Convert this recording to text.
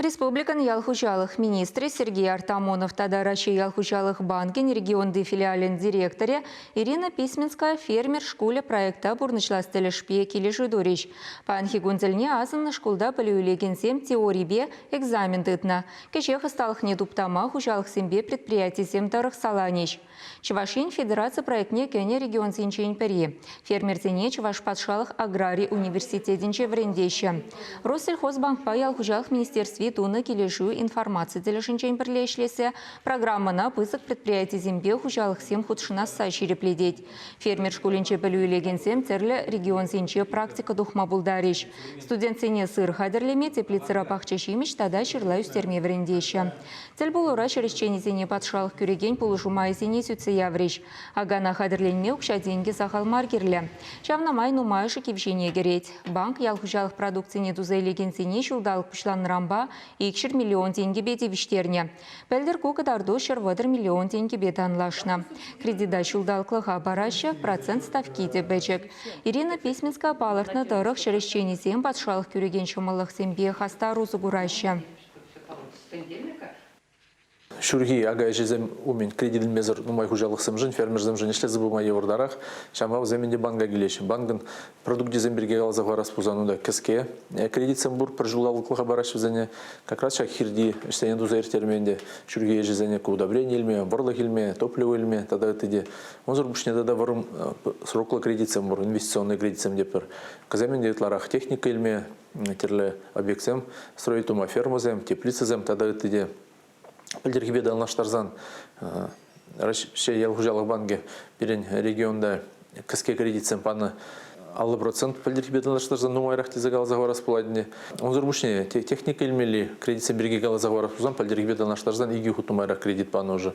Республикӑн ял хуҫалӑх министрӗ Сергей Артамонов тата Раҫҫей ял хуҫалӑх банкӗн регионти филиалӗн директорӗ Ирина Письменская фермер шкулӗ проекта пурнӑҫлас тӗлӗшпе килӗшӳ турӗҫ. Паянхи кун тӗлне асӑннӑ шкулта пӗлӳ илекенсем теорипе экзамен тытнӑ. Кӗҫех ӑсталӑхне туптама хуҫалӑхсемпе предприятисем тӑрӑх саланӗҫ. Чӑваш Ен федераци проектне кӗнӗ регионсенчен пӗри. Фермерсене Чӑваш патшалӑх аграри университетӗнче вӗрентеҫҫӗ. Россельхозбанкпа ял хуҫалӑх министерстви тунӑ килӗшӳ информаци тӗлӗшӗнчен пӗрле ӗҫлесе программӑна пысӑк предприятисемпе хуҫалӑхсем хутшӑнасса ҫирӗплетет. Фермер шкулӗнче пӗлӳ илекенсем тӗрлӗ регионсенче практика тухма пултарӗҫ. Студентсене сыр хатӗрлеме, теплицӑра пахча ҫимӗҫ тата ҫырла ӳстерме вӗрентеҫҫӗ. Тӗлпулура ҫӗр ӗҫченӗсене патшалӑх кӳрекен пулӑшу майӗсене сӳтсе яврӗҫ. Акана хатӗрленме укҫа-тенкӗ сахал мар кирлӗ. Ҫавна май нумайӑшӗ кивҫене кӗрет. Банк ял хуҫалӑх продукцине туса илекенсене ҫулталӑк пуҫланнӑранпа 200 миллион тенкӗпе тивӗҫтернӗ. Пӗлтӗр ку кӑтарту 130 миллион тенкӗпе танлашнӑ. Кредита ҫулталӑклӑха параҫҫӗ, процент ставки те пӗчӗк. Ирина Письменская палӑртнӑ тӑрӑх, ҫӗр ӗҫченӗсем патшалӑх кӳрекен ҫӑмӑллӑхсемпе хастар усӑ кураҫҫӗ. Ҫурхи ака ӗҫӗсем умӗн кредит илмесӗр нумай хуҫалӑхсемшӗн, фермерсемшӗн ӗҫлесе пыма йывӑртарах. Ҫавӑнпа вӗсем ӗнтӗ банка килеҫҫӗ. Банкӑн продукчӗсем пирки каласа хӑварас пулсан унта кӗске кредитсем пур, пӗр ҫулталӑклӑха параҫҫӗ вӗсене. Как раз ҫак хирти ӗҫсене туса ирттерме ӗнтӗ ҫурхи ӗҫӗсене ку удобрени илме, вӑрлӑх илме, топливо илме тата ытти те. Унсӑр пуҫне тата вӑрӑм сроклӑ кредитсем пур, инвестиционный кредитсем тетпӗр. Кӗсем ӗнтӗ ытларах техника илме, тӗрлӗ объектсем строить тума фермӑсем, теплицӑсем тата ытти те. Пӗлтӗрхипе танлаштарсан Раҫҫей ял хуҫалӑх банкӗ пирӗн регионта кӗске кредитсем панӑ 50% пӗлтӗрхипе танлаштарсан нумайрах тесе каласа хӑварас пулать ӗнтӗ. Унсӑр пуҫне техника илмелли кредитсем пирки каласа хӑварас пулсан пӗлтӗрхипе танлаштарсан икӗ хут нумайрах кредит панӑ уже.